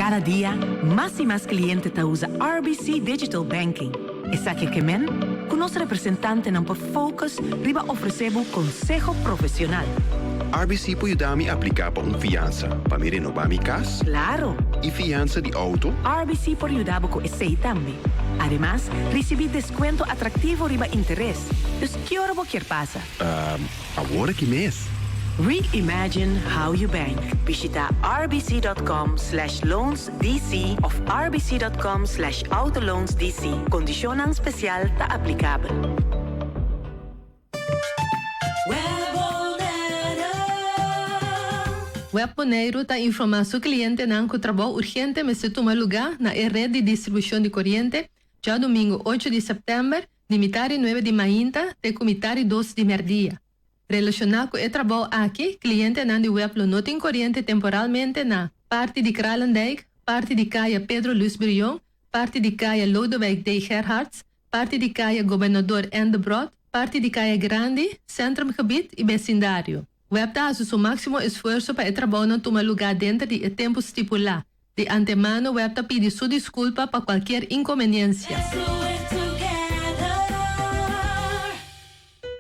Kada dia, mas i mas kliente ta usa RBC Digital Banking. Esaki ke men ku nos representantenan por focus riba ofresé bo konseho profesional. RBC por yuda mi apliká pa un fiansa pa mi renobá mi kas? Klaro! I fiansa di outo? RBC por yuda bo ku esei tambe. Ademas, risibí deskuento atraktivo riba interes. Dus ki ora bo kier pasa? Awor aki mes. Reimagine how you bank. Bishita rbc.com slash loansdc of rbc.com slash autoloansdc. Kondishonnan spesial ta aplikabel. Web Boneiru ta informá su klientenan ku trabou urgente mester tuma lugá na e ret di distribushon di koriente djadumingu ocho di sèptèmber di mitar di nuebe di mainta te ku mitar di dos di mèrdia. Relashoná ku e trabou aki, klientenan di web lo no tin koriente temporalmente na, parti di Kralendijk, parti di Kaya Pedro Luis Brion, parti di Kaya Lodewijk D. Gerharts, parti di Kaya Gobernador N. Debrot, parti di Kaya Grandi, Centrumgebied i besindario. Web ta hasi su máksimo esfuerso pa e trabounan tuma lugá denter di e tempu stipulá. Di antemano web ta pidi su disculpa pa cualkier inconveniencia.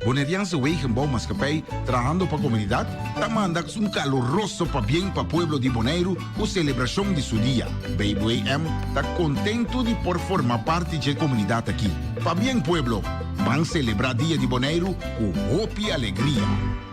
Boneriaanse Wegenbouwmaatschappij trahando pa komunidat ta manda un kaluroso pabien pa pueblo di Boneiru ku selebrashon di su dia. BWM ta kontentu di por forma parti dje komunidat aki. Pabien pueblo! Ban selebrá Dia di Boneiru ku hopi alegria!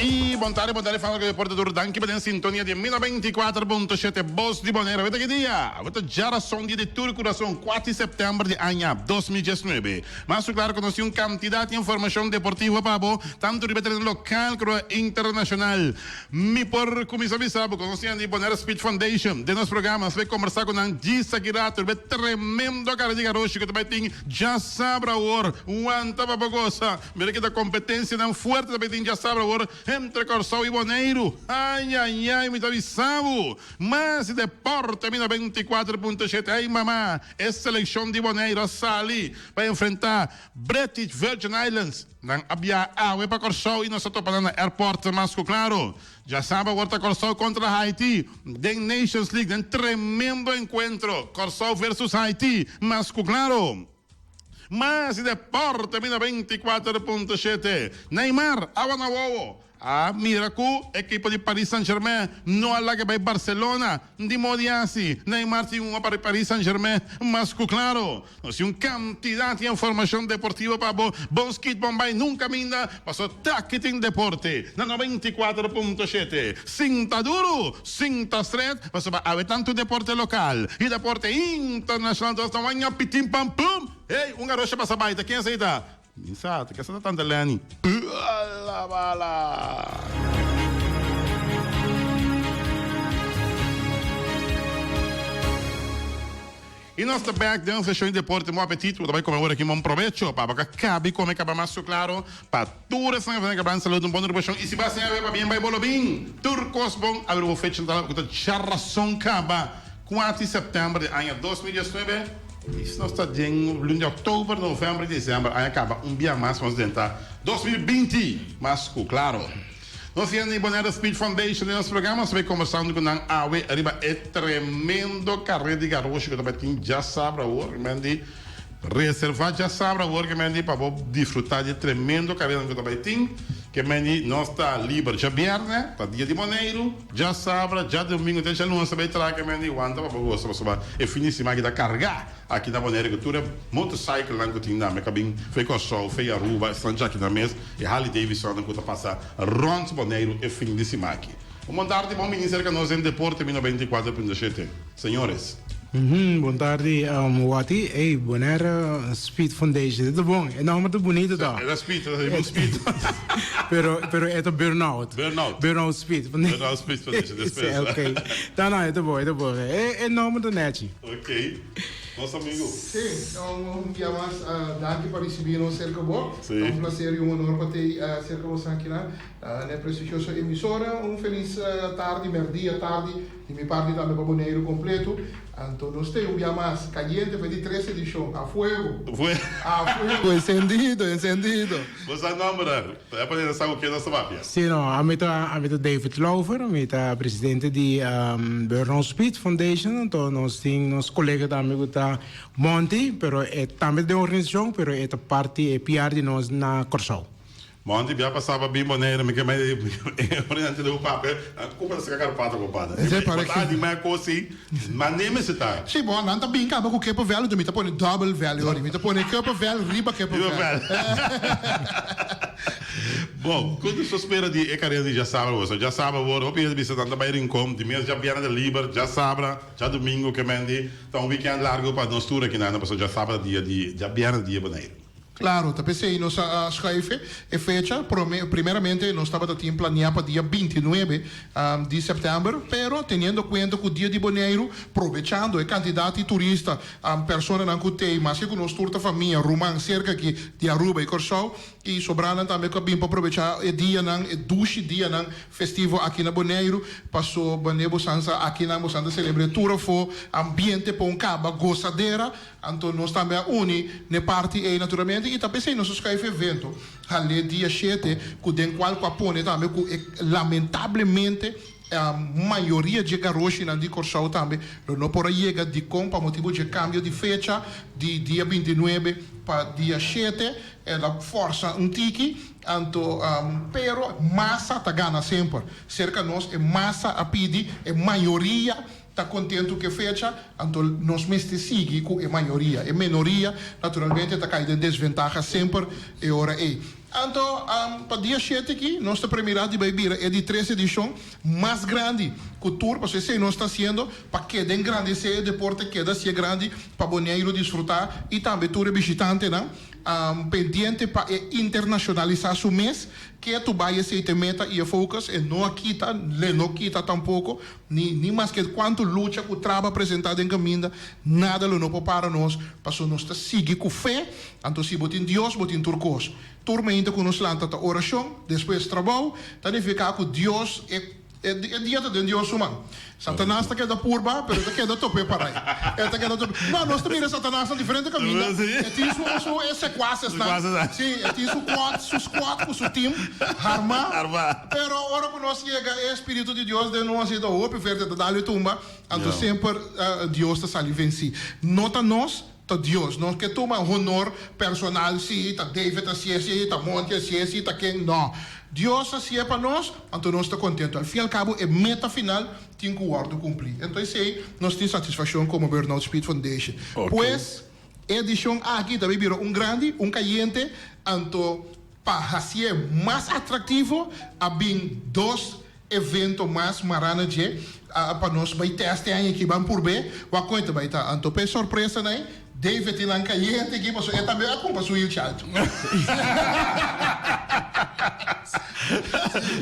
Y bon tarde, bon tarde, fans di Deporte Tur. Danki pa den sintonia di Mila 24.7 Bos di Bonaire. Aweta ki dia? Aweta djarason dia di tur kurason, 4 di september di aña 2019. Mas ku klaro ku nos tin un kantidat di informashon deportivo pa bo, tantu riba tereno lokal komo internashonal. Mi por kuminsá bisa bo ku nos tin di Bonaire Speech Foundation den nos programa. Nos bai kombersá ku nan djis aki rato riba e tremendo kara di garoshi ku ta bai tin djasabra awor. Wanta pa bo gosa. Mira ki ta kompetensianan fuerte ta bai tin djasabra awor entre Kòrsou i Boneiru. Ai ai ai mi ta bisa bo. Mas deporte mi na 24.7. Ai mama, e selekshon di Boneiru a sali pa enfrentá British Virgin Islands. Nan a biaha awe pa Kòrsou i nos a topa nan na airport mas ku klaro. Djasaba awor ta Kòrsou kontra Haiti den Nations League den tremendo enkuentro Kòrsou versus Haiti mas ku klaro. Mas deporte bina 24.7 Neymar awa na wowo. A mira ku ekipo di Paris Saint Germain no a laga bai Barcelona di modi asi. Neymar tin un pa Paris Saint Germain mas ku klaro. Nos tin un kantidat di informashon deportivo pa bo. Bon skit bon bai nunka minda paso taki tin deporte na 94.7. Sinta duru, sinta stret pasobra awe tantu deporte lokal i deporte internashonal nos ta waña pitin pam pum. Hey, un garosha pasa bai ta ken esei ta? Mi sa ta kesa ta tanta Lenny. Bala bala. I nos ta bek den un seshon di deporte. Bon apetit. Bo ta bai kome ora aki. Bon probecho. Pa bo ka kabi kome kaba mas su klaro. Pa tur esnan ku ta ban salud un bon ripashon. I si bo a siña awe pa bien bai bolo bin. Tur kos bon. Abri bo fecha ta ku ta djarason kaba. 4 di sèptèmber di aña 2019. Is nos ta den luna di òktober, novèmber i desèmber. Aña kaba un bia mas nos den ta 2020. Mas ku klaro. Nos hende di Bonaire Speech Foundation den nos programa nos ta bay conversando cu nan awe riba e tremendo carrera di garoshi cu ta bay tin djasabra awor. Ke men di reserva djasabra awor ke men di pa bo disfruta di e tremendo carrera cu ta bay tin. Ke men di nos ta liber djabierne, ta dia di Boneiru, djasabra, djadomingo te djaluna nos ta bay traha ke men di wanta pa bo gosa pasobra e fin di siman aki ta carga. Aki na Bonaire ku tur e motorcyclenan ku tin tambe ka bin fei Kòrsou, fei Aruba, esnan djaki nan mes, e Harley Davidsonnan ku ta pasa rònt Boneiru e fin di siman aki. Un bon tardi, bon bini serka nos den Deporte mi 94.7. Señores. Bon tardi Watty. Ey Bonaire Speed Foundation. E ta bon. E nomber ta bunito toch. E ta speed, e ta un speed. Pero pero e ta burnout. Burnout. Burnout Speed Foundation. Burnout Speed Foundation despues. Sí, ok. No no e ta bon e ta bon. E e nomber ta nechi. Ok. Nos amigo. Sí, un dia mas danki pa ricibi nos cerca bo. Sí. Ta un placer y un honor pa tey cerca boso akinan na e prestigioso emisora. Un feliz tardi, merdia tardi. Di mi parti tambe pa Boneiru kompletu. Anto nos te un bia mas kayente pa e di tres edishon. A fuego! A fuego! Encendido, encendido! Bo sa nomber? Ta pa hende sa ku ken nos ta papia. Si no, ami ta ami ta David Laufer, mi ta presidente di Burnout Speed Foundation, anto nos tin nos kolega tambe ku ta Monty, pero e tambe ta den organisashon, pero e ta parti e PR di nos na Kòrsou. Monty bia pasaba bin Bonaire mi ke mai e oriente de papia nan cuba ta saca carpata compadre Ese para bo ta di mai cosi ma ne mester ta. Si bo nan ta bin caba cu kippenvel enton mi ta pone double vel yori mi ta pone kippenvel riba kippenvel. Bon cu nos ta spera di e carera di djasabra bo so djasabra awor hopi hende bisa nan ta bay Rincon di mes djabièrnè ta liber djasabra djadomingo ke men di ta un weekend largo pa nos tur aki nan pasobra djasabra ta dia di djabièrnè ta dia Bonaire. Claro, ta p'esei nos a schuife e fecha. Prome, primeramente nos tabata tin planea pa dia bintinuebe di september, pero teniendo cuenta cu Dia di Boneiru, probechando e cantidad di turista, personanan cu t'ei, maske cu nos tur ta famia, ruman cerca aki di Aruba y Corsou, y sobranan tambe cu a bin pa probecha e dianan, e dushi dianan festivo aki na Boneiru, paso bane bo san sa akinan bo san ta celebra e tur afo, ambiente pa un caba, gozadera. Anto nos tambe a uni n'e parti ei naturalmente i ta p'esei nos a schuif evento hal'e dia shete ku den kual ku a pone tambe ku e lamentablemente mayoria dje garoshinan di Kòrsou tambe lo no por a yega dikon pa motibu dje kambio di fecha di dia bintinuebe pa dia shete el a fòrsa un tiki anto pero masa ta gana semper serka nos e masa a pidi e mayoria Ta kontentu ku e fecha, anto nos mester sigui ku e mayoria. E menoria naturalmente ta kai den desventaha semper e ora ei. Anto pa dia shete aki nos ta premirá di bai bira e di tres edishon mas grandi ku tur, pasobra esei nos ta hasiendo pa keda engrandesé e deporte, keda hasié grandi pa Boneiru disfrutá i tambe tur e bishitantenan pendiente pa e internashonalisá su mes. Ketu bai esei ta e meta i e focus, e no a kita, le no kita tampoko. Ni ni maske kuantu lucha ku traba presentá den kaminda, nada lo no por para nos, pasobra nos ta sigui ku fe. Anto si bo tin Dios, bo tin tur kos. Tur mainta ku nos lanta ta orashon, despues trabou, ta nifiká ku Dios, e e dia ta den Dios su man. Satanas ta keda purba, pero e ta keda top'é parai. E ta keda top'é. No, nos ta mira Satanas na diferente kaminda. E tin su su e sekuasesnan. Sí, e tin su kwòt, su squad ku su tim harmá. Pero ora ku nos yega e Spiritu di Dios den nos i ta hopi fuerte ta dal e tumba, anto semper Dios ta sali vensí. No ta nos, ta Dios. Nos ke tuma honor personal, sí, ta David a hasié, sí, ta Monty a hasié, sí, ta ken. No. Dios a hasié pa nos, anto nos ta kontentu. Al fin i al kabo e meta final tin ku wòrdu kumplí. Anto esei nos tin satisfakshon komo Burnout Speed Foundation. Pues e edishon aki ta bai bira un grandi, un kayente, anto Pa hacié mas atractivo a bin dos evento mas mará na dje pa nos bay test e aña aki ban purb'é wak con e ta bay ta. Anto p'e sorpresa nan David tin nan cayente aki pasobra e tambe a cumpra su hilchi alto.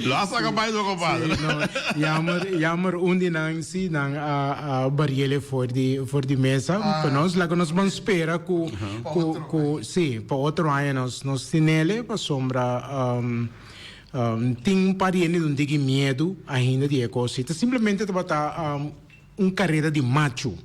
Lo a saca bay do compadre. Sí, no, jammer, jammer un di nan sí nan a a bariele for di for di mesa. Pa nos laga nos ban spera cu cu cu sí pa otro aña nos nos tinele pasobra tin un par di hende un tiki miedu ainda di e cos sí. Ta simplemente tabata un careda di machu.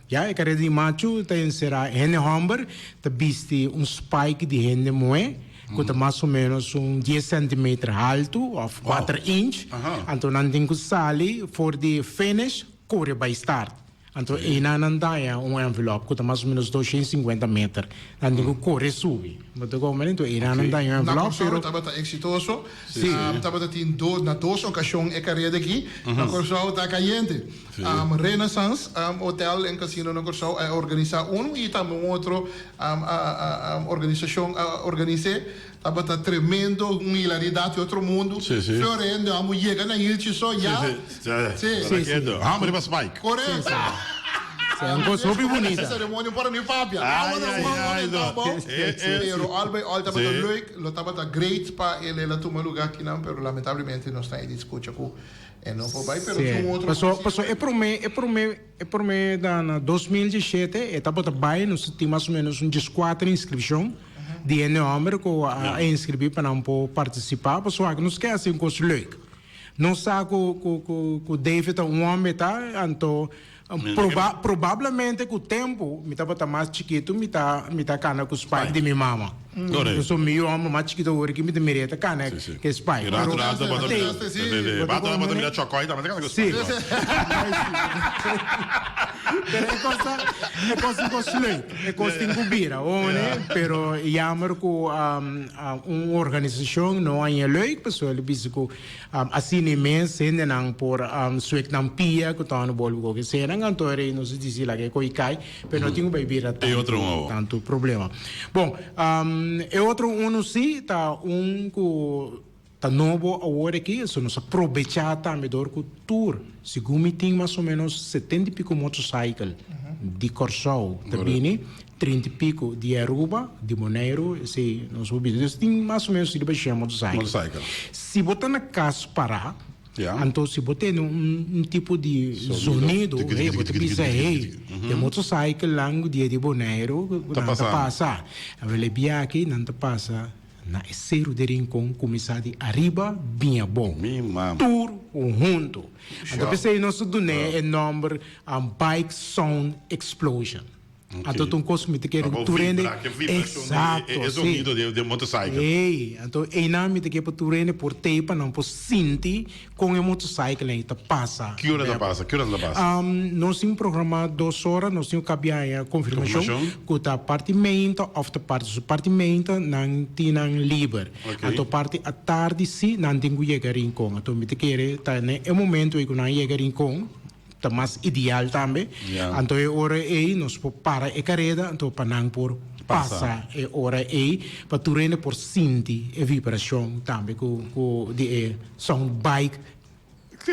Ya, e careda di machu ta encera hende homber ta bisti un spike di hende muhe cu ta mas o menos un dies centimeter haltu of cuater inch. Anto nan tin cu sali for di finish core bay start. Anto einan nan daña un envelop cu ta mas o menos 250 meter. Nan tin cu core subi. Bo ta comprende? Anto einan nan daña un Na envelop, Kòrsou pero tabata exitoso. Sí. Tabata tin do, na dos ocasion e careda aki. Na Kòrsou ta cayente. Renaissance Hotel en Casino na Kòrsou a organisa uno y tambe un otro organisacion a organise. Tabata tremendo, un hilaridad di otro mundo. Sí, sí. Florendo, amo yega na Hilchi so ya. Sí, sí. Sí. Sí, sí. Hamber riba spike. Correcto. Sí, sí. Un kos hopi bunita. E ceremonia por ni papia. Ai, Awa na ai, man ai, tabata no. bon. Pero al bij al tabata leuk, lo tabata great pa el el a tuma lugar akinan, pero lamentablemente nos ta e di scucha cu e no por bai, pero tin un otro Paso, paso e prome, e prome, e prome da na 2017 e tabata bai, nos tin mas o menos un dieskuater inscripcion di hende homber cu a inscribi pa nan por participa, paso aki nos ke haci un cos leuk. Nos sa cu cu cu cu David ta un homber ta, anto Proba probablemente ku tempu mi tabata mas chikitu mi ta mi ta kana ku spike di mi mama. Correcto. So mi homber mas chikitu awor ki mi ta mir'é ta kana Sí, sí. ku spike. I rato Pero rato bo ta tei mira. Sí, sí. bo ta Rato rato bo ta komo mira Chocoy tambe ta kana ku Sí. spike. Pero e kos ta e kos tin kos leuk. E kos tin ku bira, one, pero jammer ku un organisashon no haña leuk pasobra el bisa ku Asina e mes hendenan por suek nan pia ku ta unu bolbe koke senan, anto e rei nos disi laga e koi kai, pero no tin ku bai bira tantu tantu problema. Bon, e otro unu si ta un ku ta nobo awor aki, so nos a probecha tambe dor ku tur, segun mi tin mas o menos setenta i piko motorcycle di Kòrsou ta bini, 30 i pico di Aruba, di Boneiru, esey nos por bisa. Dus tin mas o menos riba shen motorcycle. Motorcycle. Si bo ta na cas para, Ja. anto si bo tene un, un tipo di Sonido. zonido, Tiki, hey, tiki, bo ta tiki, bisa, tiki, tiki, hey, tiki. e motorcycle nan di di Boneiru, Ta nan ta pasa. pasa. Awel e biaha nan ta pasa na e Seru di Rincon, cuminsa di ariba bin abou. Mi mama. Tur hunto. Anto p'esey nos a dun'e e nomber, Bike Sound Explosion. Anto ta un kos ku mi ta kere ku tur hende. Eksakto, E si. sonido di motorcycle. Ey, anto einan mi ta ke pa tur hende por tei pa nan por sinti kon e motorcycle ei ta pasa. Ki ora ta pasa? Ki ora ta pasa? Nos tin programá dos ora, nos tin ku kabia haña konfirmashon ku ta parti meinta òf ta parti su parti meinta nan tin nan liber. Anto parti atardi si nan tin ku yega Rincon. Anto mi ta kere ta na e momento ei ku nan yega Rincon. Ta mas ideal tambe. Anto e ora ei nos por para e kareda anto pa nan por pasa e ora ei pa tur hende por sinti e vibrashon tambe ku ku di e sound bike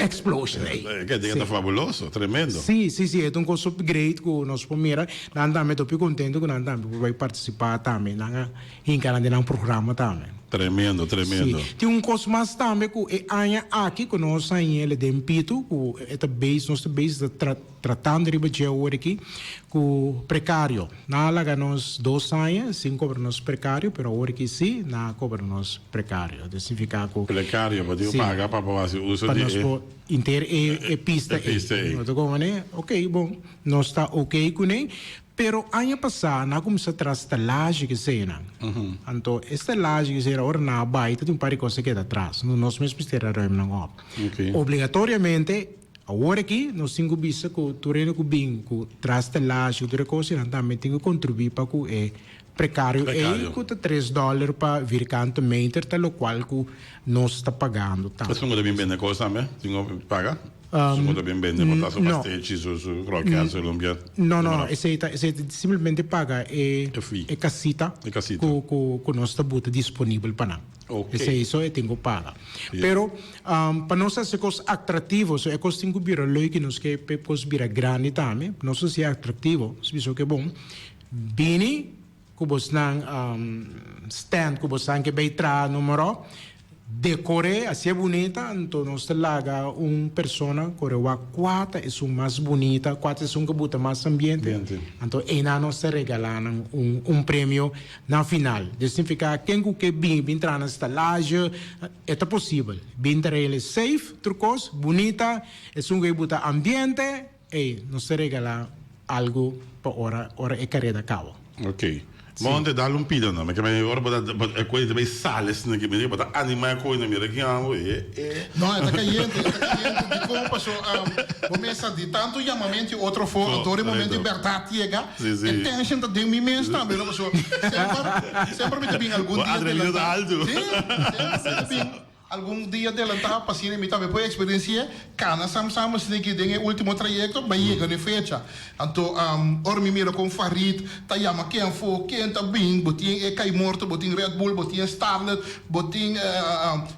explosion ei. Ke ding ta fabuloso, tremendo. Si, si, si, e ta un kos hopi great ku nos por mira. Nan tambe ta hopi kontento ku nan tambe por bai partisipá tambe. Nan a hinka nan den nan programa tambe. Tremendo, tremendo. Sí. Tin un kos mas tambe ku e aña aki ku nos haña el den pitu ku e ta base, nos ta base ta tra tratando riba dje awor aki ku prekario. Nan a laga nos dos aña sin kobra nos prekario pero awor aki sí nan a kobra nos prekario. Ta signifiká ku. Prekario, pa tin ku paga pa por hasi uso Pa di nos e. por inter e e pista E pista ei. No ta komo ne? Oké, bon, nos ta oké kuné. Pero aña pasá nan a kuminsá traha stelashi ku eseinan. Anto e stelashi ku esei ora nan a bai ta tin un par di kos a keda atras. No nos mes mester a ruim nan op. Obligatoriamente awor aki nos tin ku bisa ku tur hende ku bin ku traha stelashi ku tur e kos nan tambe tin ku kontribuí pa ku e prekario ei ku ta tres dòler pa vierkante meter ta lokual ku nos ta pagando tambe. Esun ku ta bin bende kos tambe tin ku paga? Su ku ta bin bende por ta su pastechi, su su kroket, su lumpia. No, no, esei ta esei ta simplemente paga e e kasita ku ku ku nos ta buta disponibel pa nan. Esei so e tin ku paga. Pero pa nos hasi kos atractivo, so e kos tin ku bira leuk i nos ke pa e kos bira grandi tambe, nos hasi atractivo, nos bisa oke bon, bini ku bosnan stand ku bosnan ke bay traha numero decor'é hacié bunita anto nos ta laga un persona kore wak kua ta esun mas bunita kua ta esun ku buta mas ambiente anto einan nos ta regala nan un un premio na final des significa ken ku ke bin bin traha na stalage e ta posibel bin ta regla safe tur kos bunita esun ku e buta ambiente. Ey, nos ta regala algo pa ora ora e careda caba. Ok. Monte, dal un pida no. Mi ke mi ora bo ta e koe ta bay sali asina ki mi bo ta anima e koe no mira ki amo e e. No, e ta cayente, e ta cayente. Dicon? Paso bo mester di tanto yamamento y otro for, anto ora e momento di berdad yega, e tension ta den mi mes tambe, no? Paso semper, semper mi ta bin algun Bo dia adrenalina ta delantá. alto. Si, semper mi ta bin. Algun dia adelantá pa asina mi tambe por eksperensi'é, kana sam sam asina ki den e último trayekto bai yega n'e fecha. Anto ora mi mira kon Farid ta yama ken afó, ken ta bin, bo tin e Kai Morto, bo tin Red Bull, bo tin e Starlet, bo tin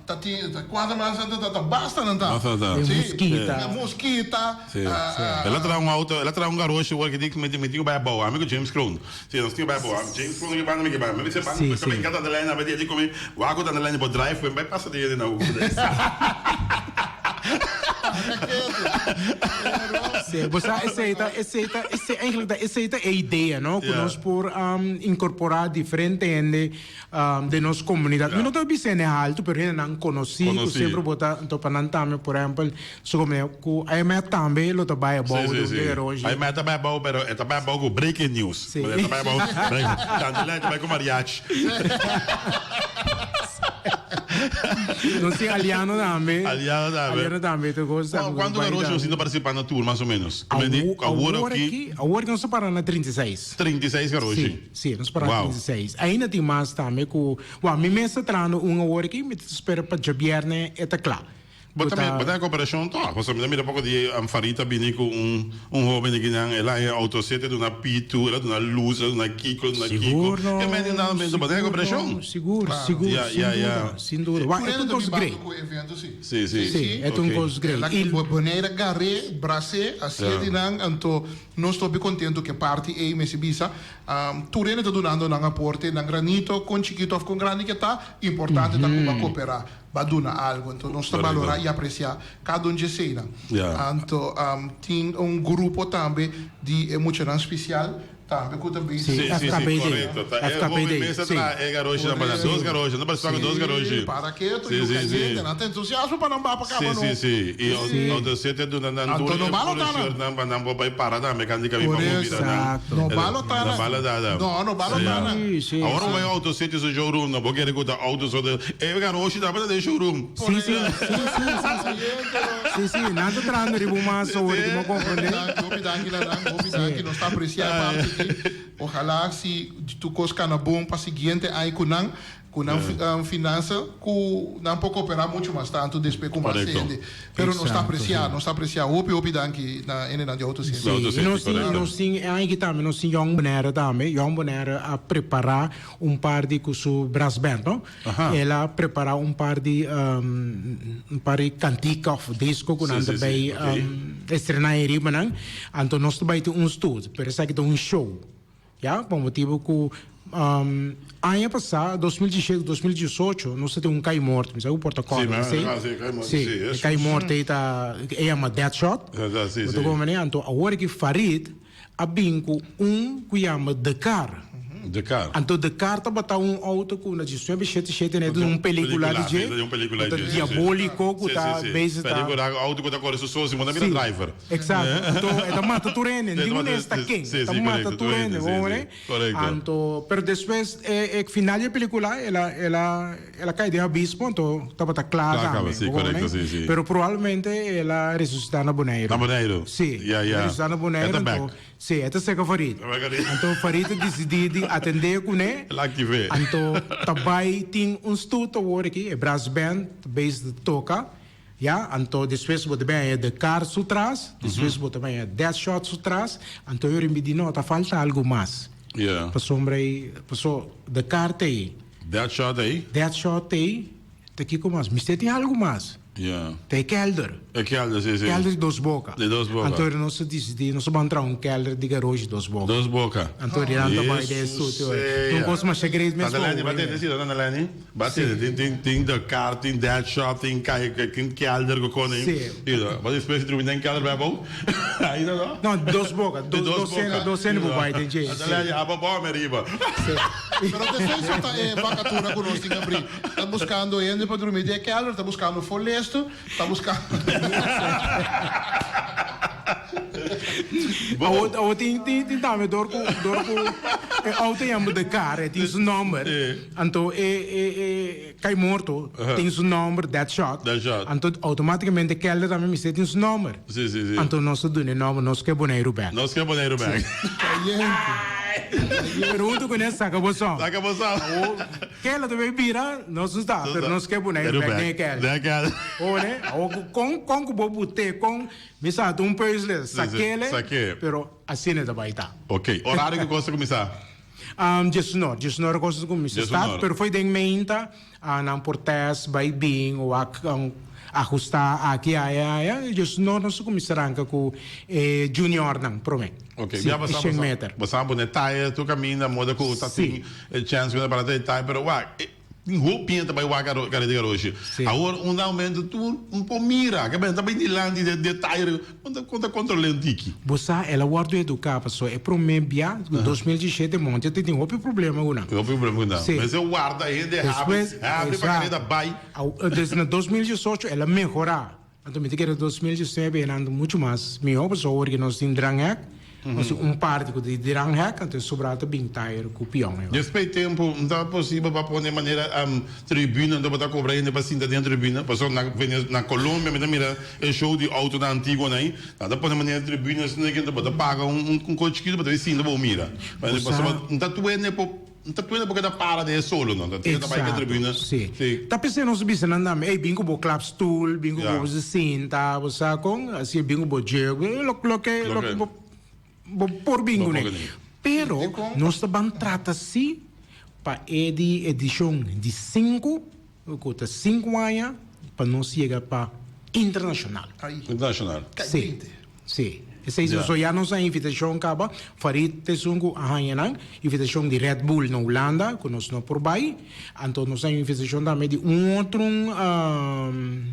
ta tin kuantu mas nan ta ta basta nan ta. Basta ta. E Muskita. E Muskita. Si. El a traha un auto, el a traha un garoshi ora ki di mi tin ku bai abou, ami ku James Kroon. Si, nos tin ku bai abou. James Kroon ki banda mi ki bai. Mi bisa banda mi ta brinka tanda lijn, a di ku mi wak ku tanda lijn bo drive bai pasa di hende na hoek. Sí, bo sa esei ta, esei ta, esei eigenlijk ta esei ta e idea, no? Ku nos por inkorporá diferente hende den nos komunidat. Mi no ta bisa hende haltu, pero hendenan konosí ku semper bo ta topa nan tambe. Por ehèmpel, su komo ku IMF tambe lo ta bai abou den un garoshi. IMF ta bai abou, pero e ta bai abou ku breaking news. E ta bai abou, Tante ta bai ku mariachi. Nos tin Aliano tambe. Aliano tambe. Aliano tambe ta gosta. Kuantu garoshi nos tin ta partisipá na tur mas o ménos? Awor aki, awor nos ta para na 36. 36 garoshi? Si, si, nos para na 36. Ainda tin mas tambe ku, wou, mi mes ta trahando un awor aki, mi ta spera pa djabièrnè e ta kla. Bo ta bo ta koperashon tòg? Pasobra mi ta mira poko di Farid ta bini ku un un hoben di kinan, el a haña outo sete duna pitu, el a duna lus, el a duna kiko, el a duna kiko. Sigur no, Ke men nan men bo ta koperashon. Sigur, sigur, Ya, sin ya, ya. duda, sin duda. Wak, e ta un kos great. Ku evento si. Si, si. Si, e ta un kos great. El a Bonaire gar'é, bras'é, hasié di nan, anto nos ta hopi kontentu ku e parti ei mester bisa. Tur hende ta dunando nan aporte, nan granito, kon chikitu òf kon grandi ke ta, importante ta ku bo a koperá. Ba duna algo. Anto nos ta balorá i apresiá kada un dje eseinan. Anto tin un grupo tambe di e muchanan spesial tambe ku ta bin. Sí, Sí, sí, FKPD. korekto. Ta e FKPD, hopi mes ta sí. traha e garoshi nan banda. Dos garoshi. Nan partisipá ku dos garoshi. Sí, para ketu Sí, yu sí, sí. kayente. Nan ta entusiasmo pa nan ba pa Sí, kaba no. sí, sí. I Sí. outo sete duna nan Anto tur no e balo puro ta nan. shirt nan pa nan por bai para tambe kan di kabi pa Por por eso. bira nan. Exacto. No balo ta No nan. balo ta nan. No, no balo ta nan. Sí, sí, Awor sí. bo bai outo sete su showroom no bo kere ku ta outo so de e garoshi tabata den showroom. Sí, sí, sí, sí, sí, sí. Sí, sí, nan ta trahando riba un mas awor ki bo comprende. Danki, hopi danki na nan, hopi danki. Nos ta aprecia e parti aki. Ojalá si tur cos cana bon pa siguiente aña cu nan, cu nan finansa cu nan por coopera mucho mas tanto despues cu mas hende. Pero nos ta aprecia, nos ta aprecia. Hopi, hopi danki na hendenan di Auto City. Sí, y nos tin, nos tin e aña aki tambe, nos tin Jong Bonaire tambe. Jong Bonaire a prepara un par di cu su brassband, no? El a prepara un par di, un par di cantica of disco cu nan ta bay estrena e riba nan. Anto nos ta bay tin un stoet, pero esaki ta un show. Ya, pa motibo cu aña pasa, 2017, 2018, nos ta tin un kai morto. Mi sa cu por ta corda Sí, esey. ah, sí, kai morto, Sí, sí, e kai morto ey ta, e yama Deadshot. Sí, Bo sí. ta comprende? Anto awor aki Farid a bin cu un cu yama The Car. The Car. Anto The Car tabata un auto cu na diesnuebe shete shete net un pelicula di dje. Un pelicula Cu ta di dje, sí, sí. diabolico cu Sí, ta sí, sí. bezig ta. Pelicula, auto cu ta core su so, si bo ta mira Sí, driver. exacto. Anto e ta mata tur hende, E ta ningun mata, hende ta ken. sí, E ta sí, mata correcto, tur hende, sí, bo sí, hoor. correcto. Anto, pero despues e e final di e pelicula el a el a el a cay den abismo, anto tabata cla Cla tambe, caba, sí, bo hoor. correcto, sí, sí. Pero probablemente el a resucita na Boneiru. Na Boneiru. Sí, Ya, el a ya. resucita na E Boneiru, ta anto back. Sí, e ta seca Farid. Anto Farid a dicidí di atendé kuné. El a activé. Anto ta bai tin un stoet awor aki, e brass band ta bezig ta toka. Ya, anto despues bo ta bin haña The Car su tras, despues bo ta bin haña Deadshot su tras. Anto yo rimbi di no, ta falta algo mas. Yeah. Pasobra ei, paso The Car ta ei. Deadshot ei. Deadshot ei, ta kiko mas? Mester tin algo mas. Yeah. Ta e kelder. E kelder, si, si. Kelder di dos boka. Di dos boka. Anto nos a disidí, nos a ban traha un kelder di garoshi dos boka. Dos boka. Anto di nan ta bai den e studio. Un kos masha great mes Tanta Lenny, bo. ba tende si, Tanta Lenny. Ba tende, tin, tin, tin The Car, tin Dead Shop, tin kai, tin kelder ku kone. Si. Ba despues si drumi den kelder bai abou. Ainda no? No, dos boka. Di Dos, dos seno, dos seno bo bai den dje. Tanta Lenny, abo bou mi riba. Si. Pero despues so ta e vakatura ku nos tin abrí. Ta buscando hende pa drumi den e kelder, ta buscando folesto, ta buscando. Awor, awor tin, tin, tin tambe dor cu, dor cu e auto yama The Car, e tin su nomber. Anto e, e, e cai morto tin su nomber, Deadshot. Deadshot. Anto automaticamente e kelder tambe mester tin su nomber. Sí, sí, sí. Anto nos ta duna e nomber, nos ke Boneiru bek. Nos ke Boneiru bek. Cayente. Pero huntu kuné saka bo son. Saka bo son. Kela ta bay bira, nos no sa, pero nos ke Boneiru bek den e kel. Den e kel. Hone, awor kon kon ku bo but'é, kon mi sa ta un puzzle, sak'é, Sak'é. pero asina ta bay ta. Ok, orario ku kos ta kuminsá? Diesunor, diesunor kos ta kuminsá start, pero fo'i den meinta nan por test bay bin wak ahusta aki aya aya, diesunor nos ta kuminsá ranka ku e juniornan promé. Ok, Sí, ya basa e shen meter. Basa pone tire tur caminda moda cu ta tin e chance cu ta para e tire pero wak e tin hopi hende ta bay wak careda di garoshi. Sí. Awor un da momento tur un por mira ke ta bay dilanti de de tire con ta con ta controla un tiki. Bo sa el a wordo educa pasobra e prome bia 2017 monte ta tin hopi problema cu nan. Hopi problema cu nan. Sí. Mester warda hende habri Despues, habri pa exacto. careda bay. Desde na 2018 el a mehora. Anto mi ta kere 2019 e nan ta muchu mas mihó pasobra awor ke nos tin dranghek, nos tin un parti ku ta di dranghek, anto e sobrá ta bin tayer ku pion. Despues di tempu no ta posibel pa pone manera tribuna anto bo ta kobra hende pa sinta den tribuna? Pasobra na Venez na Colombia mi ta mira e show di autonan antiguonan ei, nan ta pone manera tribuna asina ke anto bo ta paga un un kos chikitu bo ta bin sinta bo mira. Pasobra no ta tur hende por No ta tuenda porque ta para den e solo no, ta tuenda ta bai ke tribuna. Si. Si. Ta p'esei nos bisa nan tambe, ey bin ku bo klapstoel, bin ku Ja. bo sinta, bo sa kon, asi bin ku bo jug, lo loke Loke. loke bo bo por bin Bo kuné. por kuné. Pero nos ta ban trata si pa e di edishon di sinku, ku ta sinku aña, pa nos yega pa internashonal. Internashonal. Si, si. Esei Ya. so ya nos a invitashon kaba, Farid ta esun ku a haña nan, invitashon di Red Bull na Hulanda, ku nos no por bai. Anto nos a haña invitashon tambe di un otro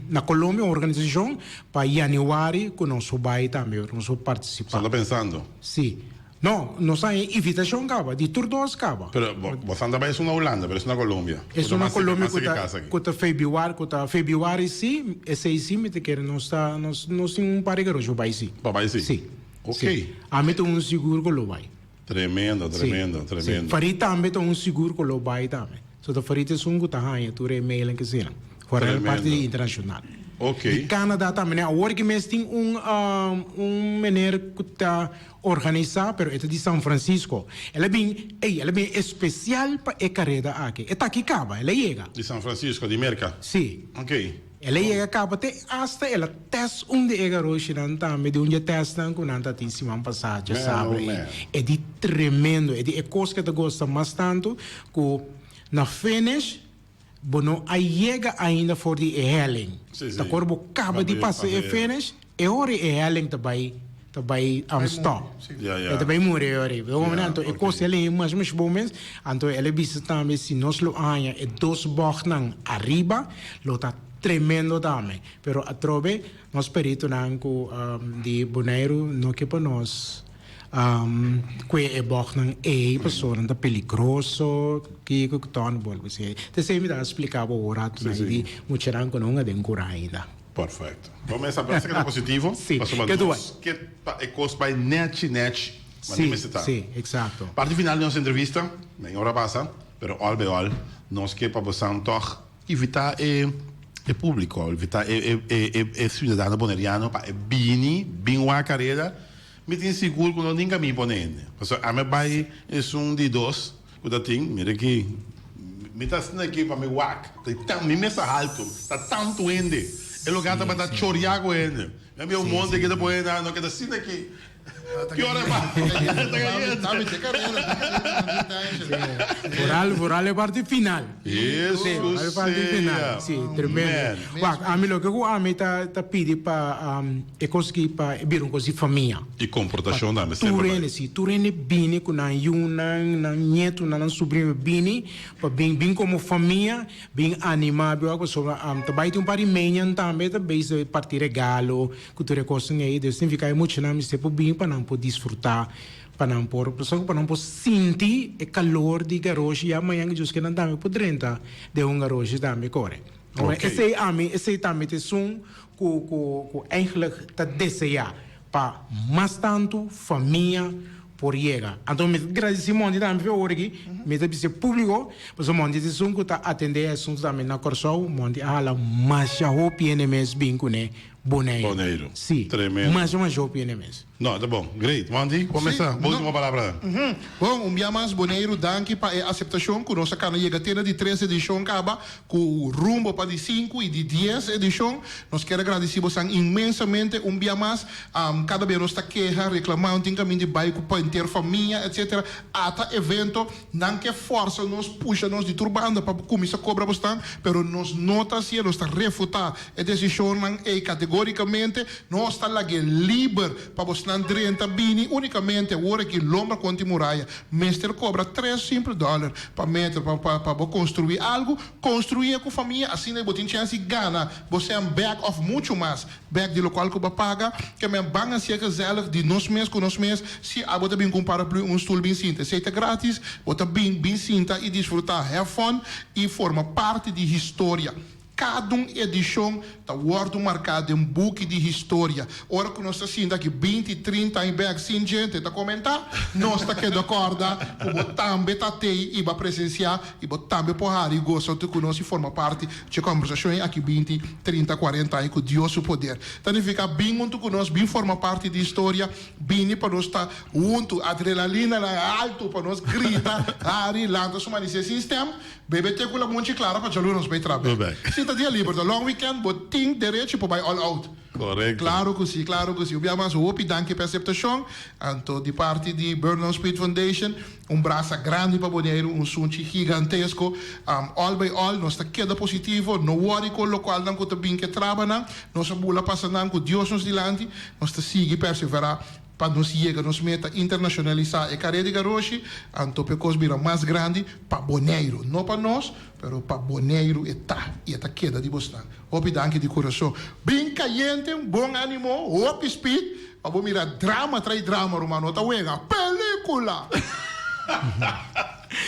na Colombia, un organisashon, pa yanüari ku nos por bai tambe, nos por partisipá. Sa ta pensando? Si. No, nos a haña invitashon kaba, di tur dos kaba. Pero bo bo ta bai esun na Hulanda, pero esun na Colombia. Esun na Colombia ku ta ku ta febiuari, ku ta febiuari si, esei si mi ta kere nos ta nos nos tin un par di garoshi pa bai si. Pa bai si? Si. Ok. Si. Ami ta un sigur ku lo bai. Tremendo, tremendo, tremendo. Si. Farid tambe ta un sigur ku lo bai tambe. So ta Farid esun ku ta haña tur e mailnan ke eseinan. Foral parti di internashonal. Ok. Di Canada tambe. Awor ki mes tin un un meneer ku ta Organisá, pero e ta di San Francisco. El a bin, ey, el a bin especial pa e careda aki. E ta aki caba, el a yega. Di San Francisco, di Merca? Sí. Ok. El a yega caba te hasta el a test un di e garoshinan tambe, di un di e testnan cu nan ta tin siman pasá, djasabra Man, oh ey. man. E di tremendo, e di e cos cu e ta gosta mas tanto cu na finish, Bo no a yega ainda for di e helling. Sí, sí. Ta kor bo kaba di pasa e finish, e ora e helling ta bai ta bai um, stop. Ja, ja. E ta bai muri e ora. Bo Ja, anto e ok. kos helling e mas mas bon mes. Anto el a bisa tambe si nos lo haña e dos bochtnan ariba, lo ta tremendo tambe. Pero atrobe nos peritonan ku um, di Boneiru no ke pa nos Kue e bògnan ei pasobra nan ta peligroso, kiko ku tòn bo algu así. Ta esei mi ta splika bo un ratu na di muchanan ku no a den kura ainda. Perfecto. Bo mester pensa ku ta positivo, Sí, pasobra ke tu nos ke pa e kos bai nèchi nèchi, ma Sí, mester ta. sí, eksakto. Parti final di nos entrevista, den ora pasa, pero òl bei òl nos ke pa bosan tòg Invitá e e públiko, invitá e e e e siudadano boneriano pa e bini, bin wak kareda. Mi tin sigur ku no tin kamin pone hende. Pasobra ami a bai esun di dos ku ta tin, mira aki, mi ta asina aki pa mi wak, ta tan, mi mesa haltu, ta tantu hende. E lugá tabata choriá ku hende. Mi a mira un monte ki ta pone nan, no keda asina aki. Ki ora e pasa? Ta cayente. Vooral, vooral e parti final. Hesus Sí, vooral e parti final. sea. Sí, tremendo. Man. Wak, ami loke ku ami ta ta pidi pa um, e kos ki pa e bira un kos di famia. I komportashon tambe Tur semper bai. hende, sí, tur hende bini ku nan yunan, nan ñetunan, nan subrino bini pa bin bin komo famia. Bin animá bi wak pasobra ta bai tin un par di meñan tambe ta bezig parti regalo ku tur e kosnan ei. Dus significa e muchanan mester por bin pa nan por disfrutá, pa nan por pasobra pa nan por sinti e kalor di garoshi ya mañan djus ke nan tambe por drenta den un garoshi tambe kore. Ok. Esei ami esei tambe ta esun ku ku ku eigenlijk ta deseá pa mas tantu famia por yega. Anto mi ta gradisí Monty tambe p'e ora aki, mi ta bisa e públiko, pasobra Monty ta esun ku ta atendé e asuntu tambe na Kòrsou, Monty a hala masha hopi hende mes bin kuné. Boneiru. Boneiru. Si. Tremendo. Masha masha hopi hende mes. No, ta bon. Great. Monty, Sí, comenzá. Bo no. último palabra. Bon, un bia mas Boneiru danki pa e aseptashon ku nos a kana yega te na di tres edishon kaba ku rumbo pa di sinku i di dies edishon. Nos kier a gradisí bosan inmensamente un bia mas. Kada bia nos ta keha, reklamá, un tin kaminda di bai ku pa henter famia etsetera. Ata evento nan ke fòrsa nos, pusha nos di tur banda pa kuminsá kobra bosnan, pero nos no ta hasié, nos ta refutá e desishonnan ei kategórikamente. Nos ta lag'é liber pa bosnan drenta bini únikamente awor aki lombra konti muraya. Mester kobra tres simpel dòler pa meter pa pa pa bo konstruí algu. Konstruí ku famia asina bo tin chèns di gana bo sèn bèk òf muchu mas bèk di lokual ku bo a paga. Ke men ban hasié gezellig di nos mes ku nos mes. Si abo ta bin ku un paraplu i un stul bin sinta esei ta gratis. Bo ta bin bin sinta i disfrutá, have fun i forma parti di historia. Kada un edishon ta wòrdu marká den buki di historia. Ora ku nos ta sinta aki binti, trinta aña bèk sin djente ta komentá, nos ta keda kòrda ku bo tambe ta tei i bo a presensiá i bo tambe por hari gosa huntu ku nos i forma parti dje kòmbersashon ei aki binti, trinta, kuarenta aña ku Dios su poder. Ta nifiká bin huntu ku nos, bin forma parti di historia, bini pa nos ta huntu, adrenalinanan altu pa nos grita, hari, lanta su manisé sin stèm. Bebe te ku la monchi klara pa djaluna nos bai traha bek. Si ta dia liber ta long weekend bo tin derechi por bai all out. Korekto. Klaro ku si, klaro ku si. Un bia mas hopi danki pa e aseptashon. Anto di parti di Burnout Speed Foundation un brasa grandi pa Boneiru, un sunchi gigantesko. All by all nos ta keda positivo, no wòri ku lokualnan ku ta bin ke trabanan. Nos a bula pasa nan ku Dios nos dilanti. Nos ta sigui perseverá. Pa nos yega nos meta internashonalisá e karea di garoshi, anto p'e kos bira mas grandi pa Boneiru. No pa nos, pero pa Boneiru e ta i e ta keda di bosnan. Hopi danki di kurason. Bin kayente, un bon animo, hopi speed, pa bo mira drama trai drama ruman, no ta wega, pelikula!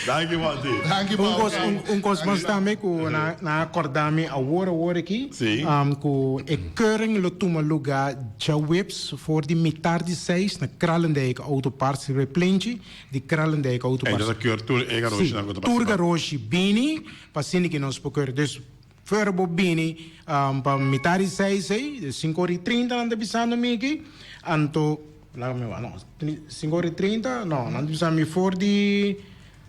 Danki Monty. Danki Un Paul. kos, un, un kos mas tambe ku na, na akorda mi awor awor aki, Sí. um, ku e keuring lo tuma lugá djaweps for di mitar di seis na Kralendijk Auto Parts riba e plenchi di Kralendijk Auto En Parts. dat keur tur e Sí, garoshinan ku ta tur partisipá. garoshi bini pa asina ki nos por keur. Dus for bo bini um, pa mitar di seis ei, dus sinku ora i trinta nan ta bisando mi aki, anto Laga mi wak, no, sinku ora i trinta, no, nan ta bisa mi for di,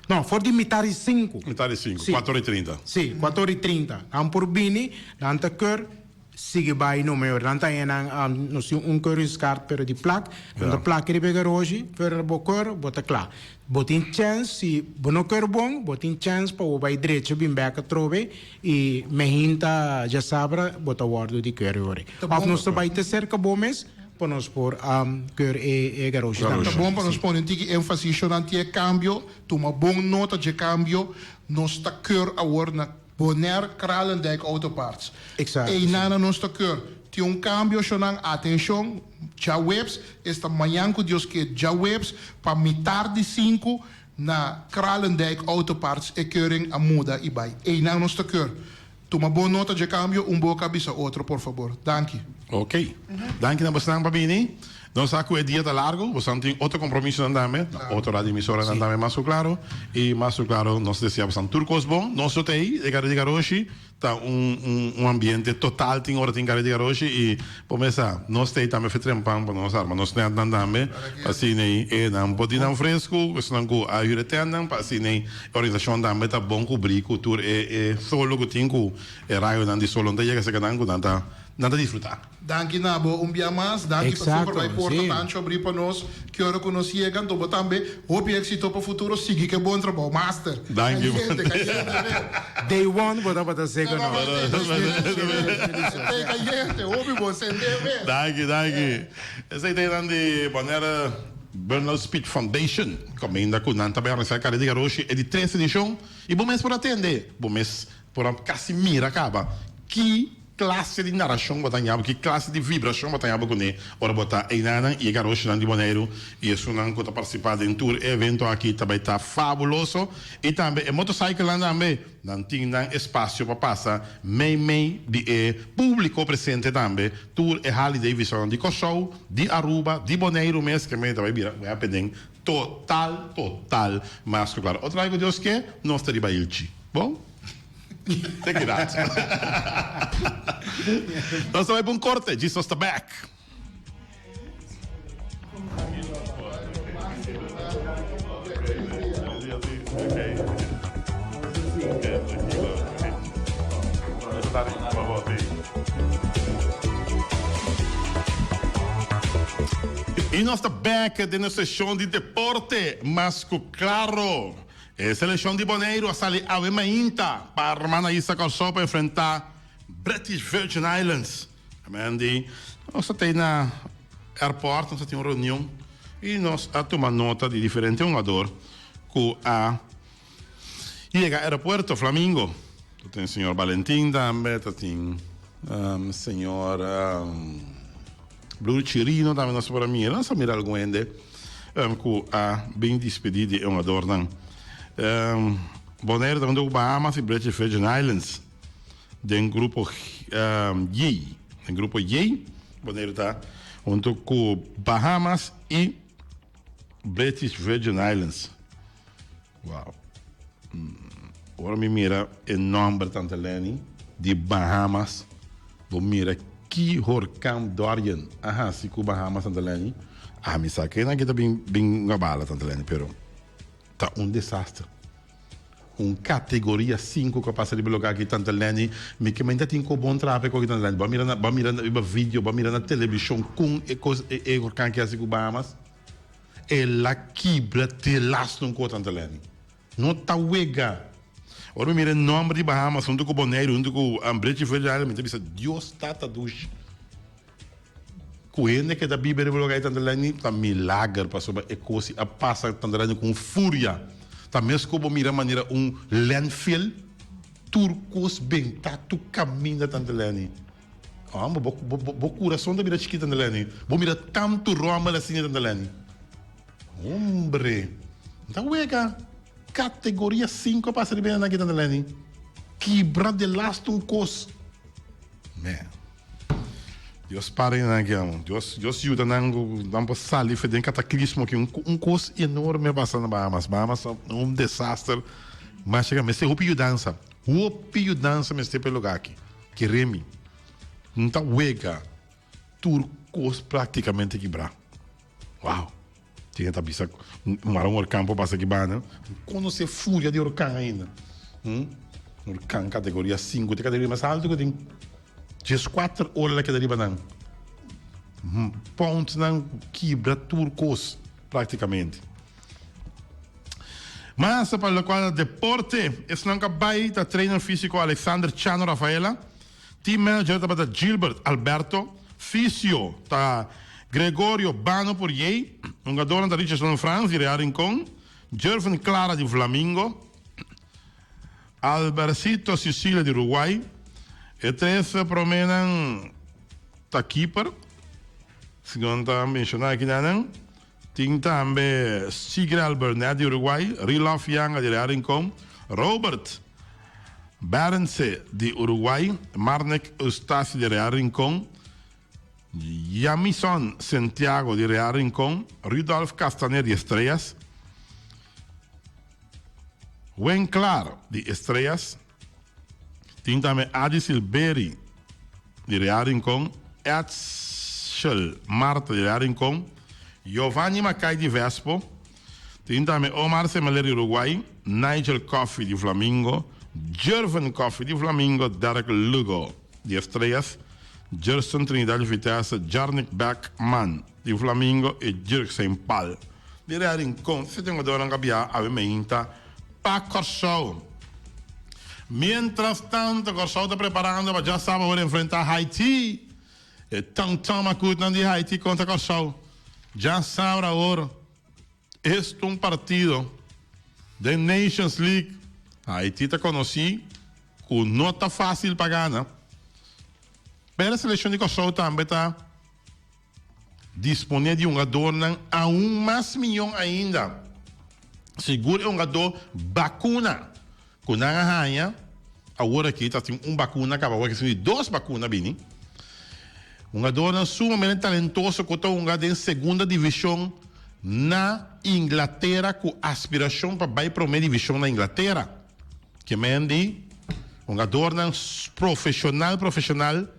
no, for di mitar di sinku. Mitar di sinku, Si. kuater ora i trinta. Si, kuater ora i trinta. Nan por bini, nan ta keur, sigui bai no mayor. Nan ta haña nan, nos tin un keuringskaart pero di plak, nan ta Ja. plak riba e garoshi, fuera bo keur, bo ta kla. Bo tin chèns, si bo no keur bon, bo tin chèns pa bo bai drecha bin bèk atrobe i mehinta djasabra bo ta wòrdu di keur yori. Òf nos ta bai te serka bo mes, Pa nos por a keur e garoshi tambe. Ta bon pa nos pone un tiki énfasis shonnan ti e kambio, tuma bon nota dje kambio, nos ta keur awor na Bonaire Kralendijk Auto Parts. Exacto, Einana nos ta keur. Tin un kambio shonnan, atenshon, djaweps, esta mañan ku Dios ke djaweps pa mitar di sinku na Kralendijk Auto Parts e keuring a muda i bai. Einan nos ta keur. Tuma bon nota dje cambio, un boca bisa otro por fabor. Danki. Ok. Danki na bosnan pa bini. Nos sa cu e dia ta largo, bosnan tin otro compromisonan tambe, na otro radio emisoranan tambe mas cu claro. Y mas cu claro nos desea bosnan tur cos bon. Nos lo ta ey, e Carrera di Garoshi ta un un un ambiente total tin ora tin Carrera di Garoshi y por mesa nos ta ey tambe fetrempan pa nos arma nos netnan tambe pa asina ey e nan por tin nan fresco, esnan cu a hür e tentnan pa asina ey Organisashon tambe ta bon kubrí ku tur e e solo ku tin ku e rayonan di solo no ta yega serka nan ku nan ta nan ta disfrutá. Danki na bo un bia mas. Danki pa semper bai porta ta ancho abrí pa nos. Ki ora ku nos yega anto bo tambe. Hopi éksito pa futuro. Sigui ku e bon trabou. Master. Danki. Kayente, kayente be. Day one bo tabata seko no. Tei kayente. Hopi bon. Sende mes. Danki, danki. Esei ta enan di Bonaire. Bernal Speed Foundation kaminda ku nan ta bai organisá Kare di Garoshi e di tres edishon i bo mes por atende, bo mes por a kasi mira kaba ki klase di narashon bo ta haña bo, ki klase di vibrashon bo ta haña bo kuné ora bo ta einanan i e garoshinan di Boneiru i esunnan ku ta partisipá den tur e evento aki ta bai ta fabuloso i tambe e motorcyclenan tambe. Nan tin nan espasio pa pasa mei mei di e publico presente tambe. Tur e Harley Davidsonnan di Kòrsou, di Aruba, di Boneiru mes ke mei ta bai bira wea penden total total mas ku klaro. Otro lado ku Dios ke nos ta riba ilchi. Bon. Te ki rato. Nos ta bai pa un korte, Jesus ta back. I nos ta bek den nos seshon di deporte mas ku klaro. E selekshon di Boneiru a sali awe mainta pa arma na Isla Kòrsou pa enfrentá British Virgin Islands. Mandy, nos ta tei na airport, nos a tin un reunion y nos a tuma nota di diferente hungador cu a yega aeropuerto Flamingo. Ta tin señor Valentin tambe, ta tin señor Blue Chirino tambe nos por a mira. Nos a mira algun hende cu a bin dispedi di e hungadornan. Bonaire ta hunto cu Bahamas y British Virgin Islands. Den grupo J, den grupo J, Boneiru ta hunto ku Bahamas i British Virgin Islands. Wow. Ora mi mira e nomber Tante Lenny di Bahamas, bo mira ki horkan Dorian a hasi ku Bahamas Tante Lenny. Ami sa ke nan kita bin bin gabala Tante Lenny, pero ta un desaster. Un categoria cinco cu a pasa riba e lugar aki tanta Lenny mi ke menta tin cu bon trafico aki tanta Lenny bo a mira na bo a mira riba video bo a mira na television con e cos e hurcan aki haci cu Bahamas el a kibra delas nun co tanta Lenny no ta wega ora mi mira e nomber di Bahamas hunto cu Bonaire hunto cu British Virgin Islands mi ta bisa Dios tata dushi. Ku hende ke ta biba riba lugar ei tanta lani ta milager pasobra e kos a pasa tanta lani ku un furia. Ta mes ku bo mira manera un landfill tur kos benta tur kaminda tanta lani. Homber bo bo bo kurason ta bira chikit tanta lani. Bo mira tantu rommel asina tanta lani. Hombre ta wega kategoria sinku a pasa riba e nan aki tanta lani. Kibra delaste un kos. Man. Dios para nan aki amo. Dios, Dios yuda nan ku nan por sali for den kataklismo aki. Un, un kos enorme a pasa na Bahamas. Bahamas ta un desaster. Mas chega mester hopi yudansa. Hopi yudansa mester pa e lugar aki. Kere mi. No ta wega tur kos praktikamente kibrá. Wow. Tin ta bisa mara un orkan por pasa aki banda. Konosé furia di orkan ainda. Hm? Orkan kategoria sinku te kategoria mas altu ku tin. Dieskuater ora la keda riba nan. Pontnan kibra tur kos praktikamente. Mas pa lokual ta deporte, esnan ku a bai ta trainer físiko Alexander Chano Rafaela. Team manager tabata Gilbert Alberto, fisio ta Gregorio Bano Pourier, hungadornan ta Richardson Frans di Real Rincon, Jervin Clara di Flamingo, Albercito Sicilia di Uruguay. E tres promenan ta keeper, segun ta menciona aki nan. Tin tambe Sigrel Burnett di Uruguay, Rilof Yanga di Real Rincon, Robert Berendse di Uruguay, Marnek Eustasi di Real Rincon, Jamison Santiago di Real Rincon, Rudolf Castaner di Estrellas, Wenclar di Estrellas, Tin tambe Adi Silberi di Real Rincon, Edsel Marta di Real Rincon, Giovanni Macay di Vespo, tin tambe Omar Semeler di Uruguay, Nigel Coffey di Flamingo, Jerven Coffey di Flamingo, Derek Lugo di Estrellas, Jerson Trinidad di Vitesse, Jarnick Beckman di Flamingo y Dirksen Pal di Real Rincon. Esei tin jugadornan ku a biaha awe meinta pa Kòrsou. Mientras tanto Kòrsou ta preparando pa djasaba por enfrentá Haiti. E Tòmtòm Akutnan di Haiti kontra Kòrsou djasabra awor. Esta un partido den Nations League. Haiti ta konosí ku no ta fásil pa gana. Pero e selekshon di Kòrsou tambe ta Disponé di hungadornan aun mas miyon ainda. Sigur e hungadó bakuna ku nan a haña awor aki ta tin un bakuna kaba awor aki tin di dos bakuna bini. Hungadornan sumamente talentoso ku ta hunga den segunda divishon na Inglatera ku aspirashon pa bai promé divishon na Inglatera. Ke men di? Hungadornan profesional profesional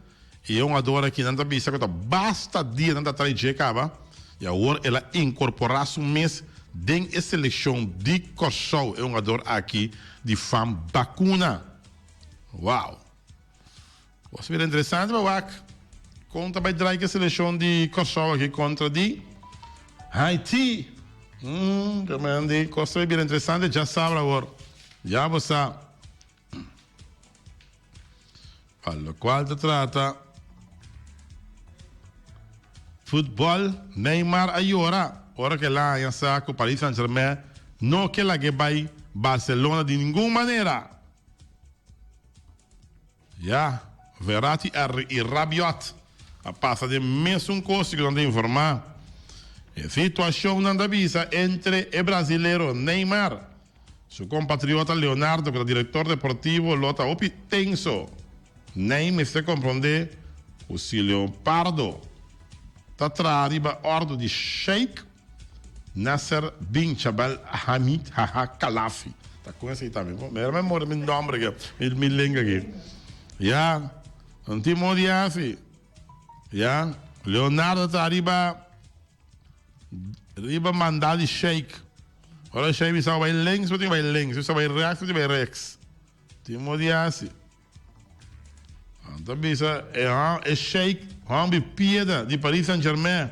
y e hungador aki nan ta bisa cu ta basta dia nan ta trae dje caba y awor el a incorpora su mes den e seleccion di Corsou e hungador aki di fam Bacuna. Wow! Bo sa bira interesante pa wak kon ta bai draai ku e selekshon di Kòrsou aki kontra di Haiti. Mm, tremendo. Kos ta bai bira interesante djasabra awor. Ya bo sa. Pa lokual ta trata futbòl, Neymar a yora ora ku el a haña sa ku Paris Saint-Germain no ke lag'é bai Barcelona di ningun manera. Ya, Verratti i Rabiot a pasa den mesun kos ku nan ta informá. E situashonnan ta bisa entre e brazilero Neymar, su kompatriota Leonardo ku ta direktor deportivo lo ta hopi tenso. Ney mester komprondé ku si Leopardo ta traha riba òrdu di Sheik, Nasser bin Chabal Hamid Haha Kalafi. Ta con esey tambe. Mira mi morde mi nomber aki, mi, mi lenga aki. Ya, un tin modo di haci. Ya, Leonardo ta riba, riba manda di Sheik. Ora Sheik bisa bay links, bo tin bay links. Bisa bay rechts, bo tin bay rechts. Tin modo di haci. Nan ta bisa e e sheik hòmber piedra di Paris Saint Germain,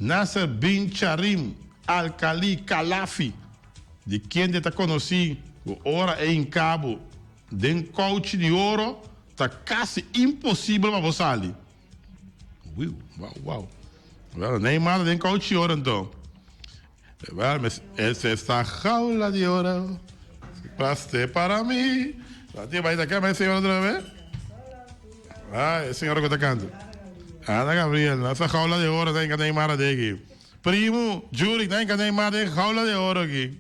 Nasser bin Charim Al Khali Khalafi, di kende ta konosí ku ora e hinká bo den kouchi di oro ta kasi imposibel pa bo sali. Wiu, wou, wou. Well, Neymar ta den kouchi di oro anto. Well, mes, es esta jaula de oro compraste para mí. Laat bai ta kama e señora otra vez. Ah, e señora ku ta kanta. Ana Gabriel, esa jaula de oro ta inka Neymar ade aki. Primo, Juri, ta inka Neymar den jaula de oro aki.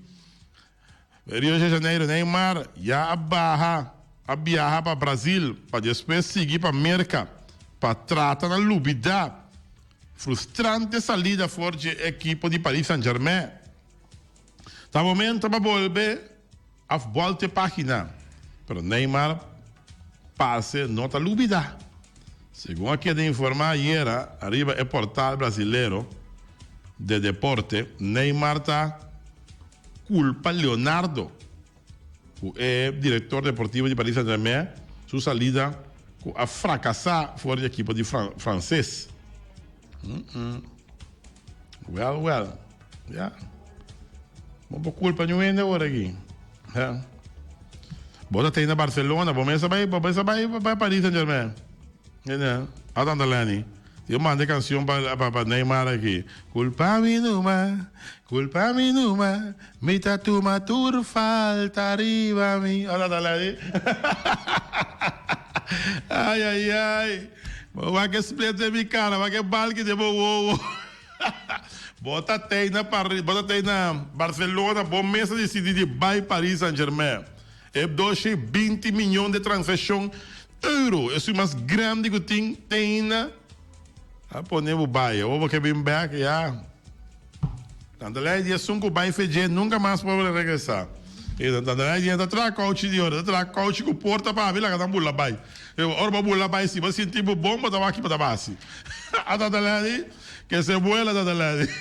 Rio de Janeiro, Neymar ya a baha, a biaha pa Brazil pa despues sigui pa Merca pa trata na lubida frustrante salida for dje ekipo di Paris Saint-Germain. Ta momento pa bolbe of bolte pagina, pero Neymar parse no ta lubida. Segun a keda informa ayera ariba e portal brazilero de deporte, Neymar ta Culpa Leonardo cu e director deportivo di Paris Saint-Germain su salida cu a fracasa for di ekipo di Frances. Well, well. Ya. Bo por culpa niun hende awor aki. Ya. Bo ta tei na Barcelona, bo mes a bay, bo mes a bay pa Paris Saint-Germain. Ene, a tanta Lenny. Yo manda e cancion pa pa pa Neymar aki. Culpa mi numa, culpa mi numa, mi ta tuma tur falta riba mi. A tanta Lenny. Ay ay ay. Bo wak e split den mi cara, wak e balki den bo wowo. Bo ta tei na Paris, bo ta tei na Barcelona, bo mes a dicidi di bay Paris Saint Germain. E doshi 20 miyon de transaccion Euro, esun mas grandi ku tin te ainda a pone bo bai. Awor bo ke bin bek ya. Tanta lei di esun ku bai feje nunka mas por regresa. E tanta lei di ta traha kouchi di oro, ta traha kouchi ku porta pa abi laga nan bula bai. Ora bo bula bai si bo sinti bo bon bo ta wak kiba ta basi. A tanta lei di ke se buela tanta lei di.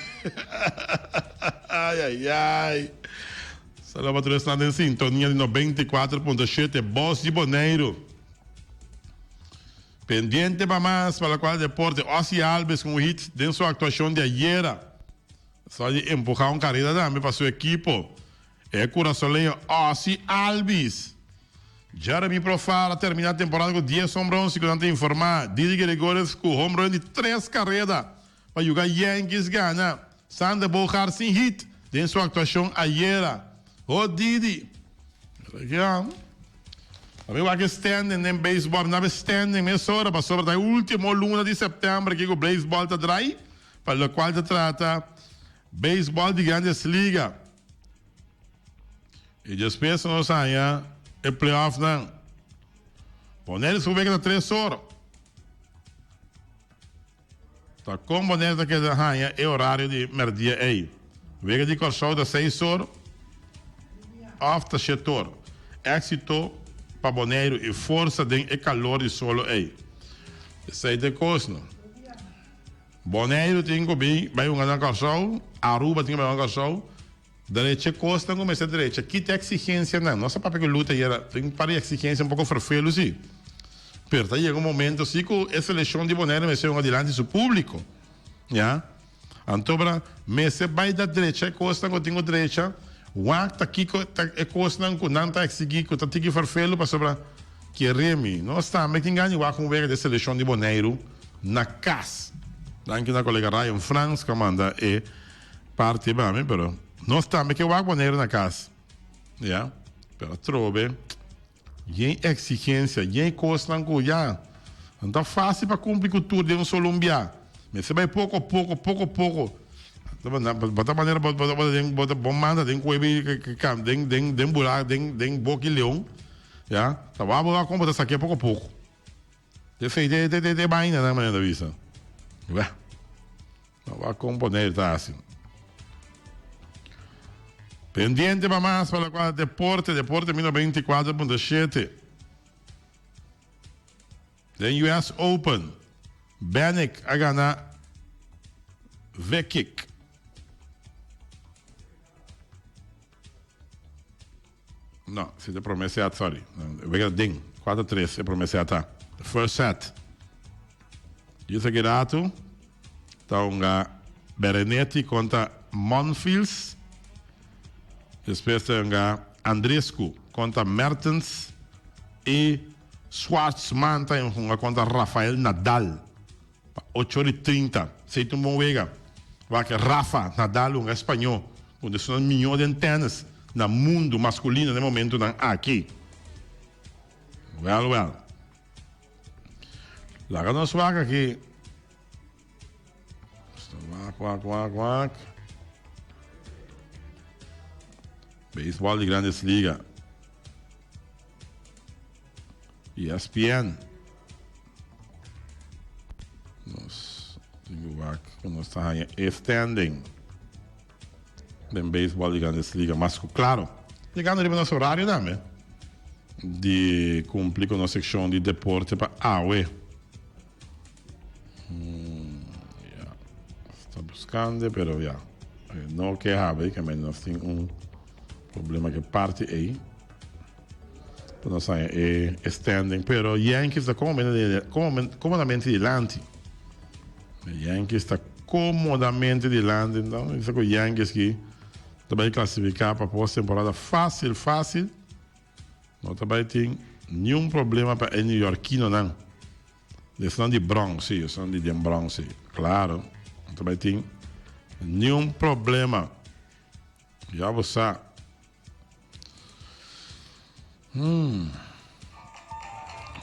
Ai ai ai. Saludo pa tur esnan den sintonia di 94.7 Bos di Boneiru. Pendiente pa mas pa locual deporte Ozzie Albies cu un hit den su actuacion di ayera. Sa di empuha un carrera tambe pa su ekipo. E curasoleño Ozzie Albies. Jeremy Profar a termina temporada cu 10 homerun segun nan ta informa. Didi Gregorius cu homerun di 3 carrera pa yuga Yankees gana. Sander Bogaerts sin hit den su actuacion ayera. Ho Didi. Ami wak e standing den baseball. Mi na be standing mesora pasobra ta e ultimo luna di september aki cu baseball ta draai pa locual ta trata baseball di Grandes Liga. Y despues nos haña e playoff nan. Bonaire su wega ta tres or. Ta kon Bonaire ta keda haña e orario di merdia ei? Wega di Kòrsou ta seis or òf ta shete or. Éksito. pa Boneiru i forsa den e kalor di solo ei. Esei ta e kos no. Boneiru tin ku bin bai hunga na Kòrsou, Aruba tin ku bai hunga Kòrsou. Drecha e kosnan ku mester drecha. Kita e eksigensianan. Nos a papia ku Luta ayera, tin un par di eksigensia un poko ferfelu si. Pero ta yega un momento si ku e selekshon di Boneiru mester hunga dilanti su públiko. Ya. Anto bra mester bai da drecha e kosnan ku tin ku drecha. Wak ta kiko ta e kosnan ku nan ta eksigí ku ta tiki ferfelu pasobra kere mi. Nos tambe tin gana di wak un wega di e selekshon di Boneiru na kas. Danki na kolega Ryan Frans ku a manda e Parti ba mi pero nos tambe ke wak Boneiru na kas ya pero atrobe yen exigencia yen kosnan ku ya no ta fácil pa kumpli ku tur den un solo un bia mester bai poko poko poko poko bo ta manera bo bo ta bo manda den kuebi den den den bura den den boki leon ya ta wak bo wak kon bo ta saké poko poko. Esei te te te baina nan manera ta bisa. Weh. No wak kon Bonaire ta hasi. Pendiente pa mas pa lokual deporte, deporte mi 94.7. Den US Open, Bannick a gana Vekic. No, si ta prome set, sorry. Wega den, 4-3 e prome set ta. The first set. Djis aki ratu ta hunga Berenetti kontra Monfils. Despues ta hunga Andreescu kontra Mertens i Schwartzman ta hunga kontra Rafael Nadal. Pa ocho ora i trinta. Esei ta un bon wega. Wak Rafa Nadal hunga españó ku ta esun mihó den tènis na mundu maskulino na e momentunan aki. Wèl wèl. Laga nos wak aki. Nos ta wak wak wak wak. Beisbòl di Grandes Liga. ESPN. Nos tin ku wak ku nos ta haña e standing den beisbòl di Grandes Liga mas ku klaro. Yegando riba nos orario tambe di kumpli ku nos sekshon di deporte pa awe. Ya, sta buskando pero ya no ke habri ke men nos tin un problema ke parti ei. Pa nos haña e standing. Pero Yankees ta komodamente dilanti. Yankees ta komodamente dilanti. Enton bisa ku Yankees ki ta bai klasifiká pa posttemporada fásil fásil. No ta bai tin niun problema pa e New-Yorkinonan. Esnan di Bronx, sí, esnan di den Bronx, sí. Klaro, no ta bai tin niun problema. Ya bo sa.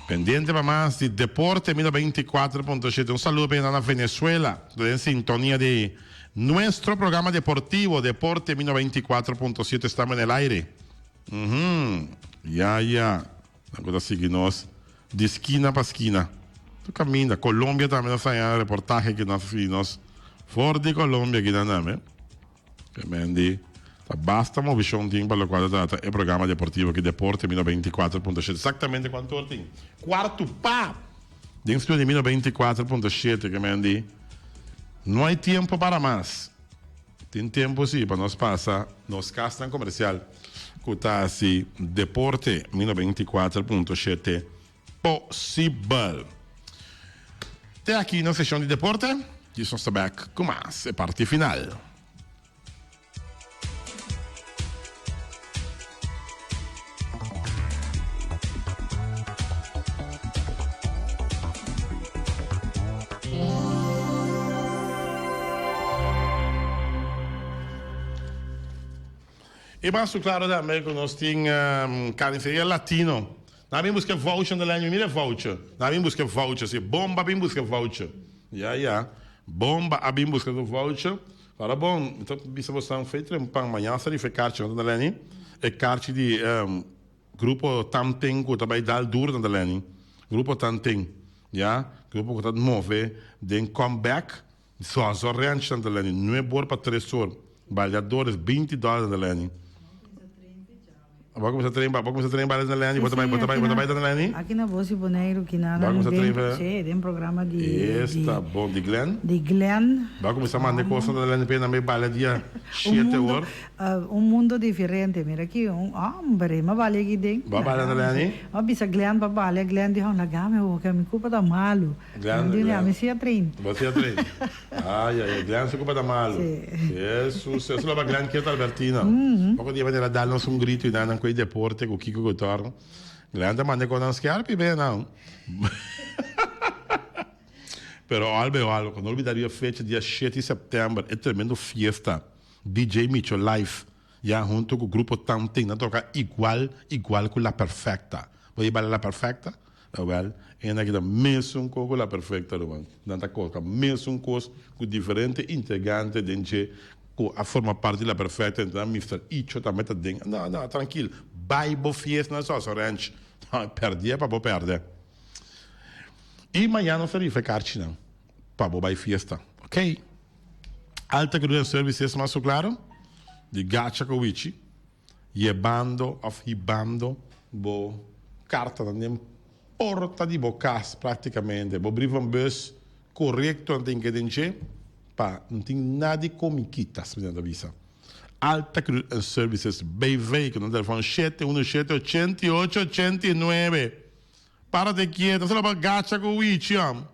Pendiente pa mas di Deporte Mila 24.7. Un saludo pa na Venezuela, den sintonia di nuestro programa deportivo Deporte Mila 24.7. Estamos en el aire. Ya, ya. Nan ku ta sigui nos di skina pa skina. Tur kaminda. Colombia tambe nos haña reportahe ki nos sigui nos for di Colombia kinan tambe. Kemendi ta basta movishon tin pa lokual ta trata e programa deportivo aki Deporte Mi 94.7. Eksaktamente kuantu or tin? Kuartu pa! Den studio di Mi 94.7 kemendi no hay tiempo para mas. Tin tempu si pa nos pasa nos kasnan komersial ku ta hasi Deporte Mi 94.7 posibel. Te aki nos seshon di deporte, djis nos ta bek ku mas e parti final. I mas ku klaro tambe ku nos tin Carniceria Latino. Nan a bin buska e voucher na lei, mi mira e voucher. Nan a bin buska e voucher, si Bomba a bin buska e voucher. Ya, ya. Bomba a bin buska su voucher. Ora bon, mi ta bisa bosan fe trempan, mañana sa rifa e karchi na lei. E karchi di grupo Tanten ku ta bai dal duro na lei. Grupo Tanten, ya. Grupo ku ta move den comeback. Zozo Ranch na lei. Nuebe or pa tres or. Bailadores, binti dòler na lei. Bo a kuminsá train, bo a kuminsá train baile Tante Leni, bo ta bai, bo ta bai, bo ta bai Tante Leni? Aki na Bos di Boneiru kina Bo a nan kuminsá train den, pa. sí, den programa di, Esta di, bon, di Glenn? di Glenn. Bo a kuminsá manda e kosnan Tante Leni p'e nan bai baila dia Un shete mundo, or. un mundo diferente. Mira aki, un hombre, mi a balia aki den. Bo a baila Tante Leni? Mi a bisa Glenn pa balia, Glenn dijo, laga mi awor, ke mi kurpa ta malu. Glenn, Mi di, Glenn. mi si a train. Bo si a train. Ay, ay, ay, Glenn su kurpa ta malu. Sí. Jesus, eso lo ba Glenn kier ta Albertina. Poko dia manera dal nos un grito y nan nan koe deporte ku kiko ku torno. Glenn ta manda e konan skerpi be nan. Pero al be al, no olbida riba fecha dia shete di september e tremendo fiesta DJ Micho Live ya hunto ku grupo Tanting nan toka igual igual ku La Perfecta. Bo yeba La Perfecta? Awel, e nan kita mesun kos ku La Perfecta ruman. Nan ta koka mesun kos ku diferente integrante den dje ku a forma parti di La Perfecta. Enton Mister Icho tambe ta den. No, no, trankil. Bai bo fiesta na Soso Ranch. Pèrdè pa bo pèrdè. I mañana nos ta rifa e karchinan pa bo bai fiesta. Ok. Alta Cruz Services mas ku klaro di Gacha ku Wichi. Yebando of hibando bo kartanan den porta di bo kas praktikamente. Bo brievenbus korekto nan tin ke den dje pa no tin nada di komikitas mi nan ta bisa. Alta Cruz and Services BV ku nan telefon shete uno shete ochenta i ocho ochenta i nuebe. Párate kieto, solo pa gacha ku wichi am.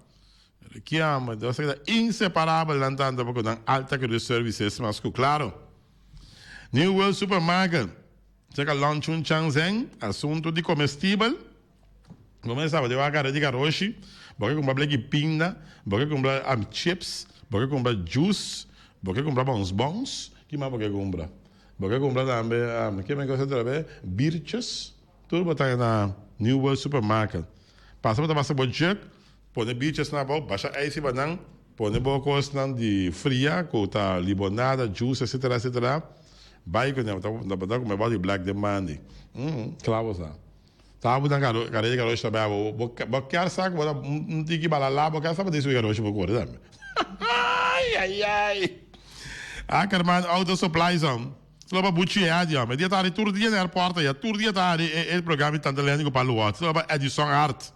Kiamba, dos ta keda inseparabel nan tanto pa ku nan Alta Cruz Services mas ku klaro. New World Supermarket, Cerca Long Chun Chang Zeng, asunto di comestibel. Bo mester saba di wak agarra di garoshi, bo ke cumpra bleki pinda, bo ke cumpra chips, bo ke cumpra juice, bo ke cumpra bons bons, ki mas bo ke cumpra? Bo ke cumpra tambe, ke men cosa otra be? Biertjes, tur bo ta na New World Supermarket. Pasa bo ta pasa bo jug, Pone bichas na abou, basha ijs riba nan, pone bo kosnan di fria ku ta libonada, juice etcetera etcetera, bai ku nan, ta bo ta kume bou di black den bandi. Umm, kla bo sa. Ta bo nan kare di garoshi ta bai abou, bo bo kier sa ku bo ta un tiki balala, bo kier sa bo ta subi garoshi bo kore tambe. Ai ai ai. Ackerman Auto Supplies hom. Solo pa buchi Eddie hom. E dia ta hari tur dia na airport aya, tur dia ta hari e programa di Tante Lenny ku Palu Hot. Solo pa Edison Hart.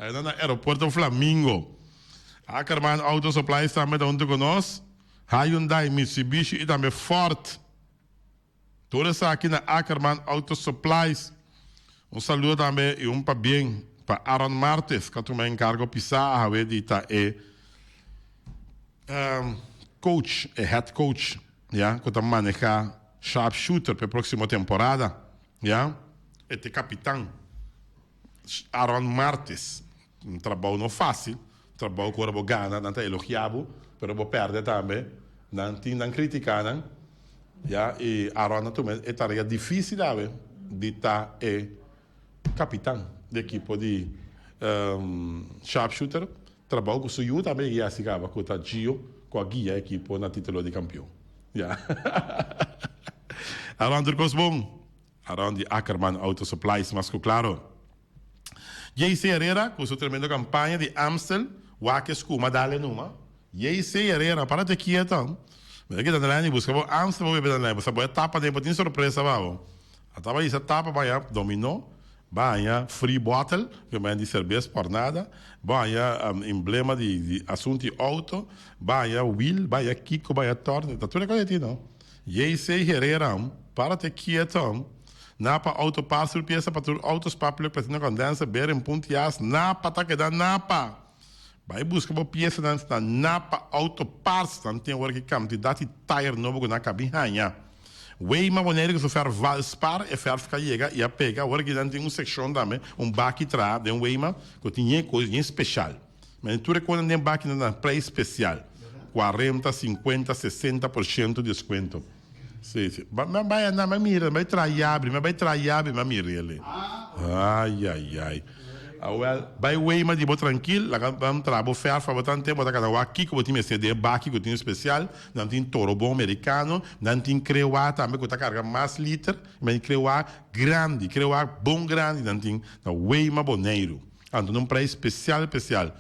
Ayina na Aeropuerto Flamingo. Ackerman Auto Supplies tambe ta huntu ku nos. Hyundai, Mitsubishi i tambe Ford. Tur esaki na Ackerman Auto Supplies. Un saludo tambe i un pabien pa Aaron Martes ku a tuma enkargo pisá awe di ta e coach, e head coach, ya, ku ta maneha Sharpshooter pa e próksimo temporada, ya. E ta e kapitan. Aaron Martes, Un trabou no fácil, trabou ku ora bo gana nan ta elogiá bo, pero bo pèrdè tambe nan tin nan kritikánan, ya, i Aaron a tuma e tarea difísil awe di ta e kapitan di ekipo di Sharpshooter, trabou ku su yu tambe a hasi kaba ku ta Gio ku a guia e ekipo na título di kampion, ya. Aaron tur kos bon. Around di Ackerman Auto Supplies mas ku klaro. JC Herrera ku su tremendo kampaña di Amstel wak e skuma dale numa. JC Herrera para te kieto. Mira kita na lijn di buska bo Amstel bo bebe na lijn bo e tapa den bo tin sorpresa pa bo. A taba hisa tapa baña dominó, baña free bottle ku baña di serbes por nada, baña emblema di asuntu di auto, baña wiel, baña kiko, baña torno, ta tur e kos ei tin no. JC Herrera, Párate quieto. Napa Auto Parts tur pieza pa tur auto spark plug platina condenser bearing punt jas Napa ta keda Napa. Bai buska bo piezanan na Napa Auto Parts nan tin awor ki kantidat di tire nobo ku nan kabi haña. Weima Boneiru ku su verf Valspar e verf ka yega i a pega awor ki nan tin un sekshon tambe un baki traha den Weima ku tin yen kos yen speshal. Men tur e konan den baki nan na preis spesial, kuarenta, sinkuenta, sesenta por shento deskuento. Si, si. Ba, mi a bai anda, mi a mira, mi a bai traha yabri, mi a bai traha yabri, mi a mira el'e. Ai, ai, ai. Awel, bai Weima di bo trankil, laga nan traha bo fèrf pa bo tanten, bo ta kana wak kiko bo tin mester den e baki ku tin spesial. Nan tin torobon merikano, nan tin krewa tambe ku ta karga mas liter, men krewa grandi, krewa bon grandi nan tin na Weima Boneiru. Anto na un prijs special special.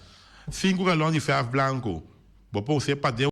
Sinku galon di verf blanco. Bo por us'é pa den.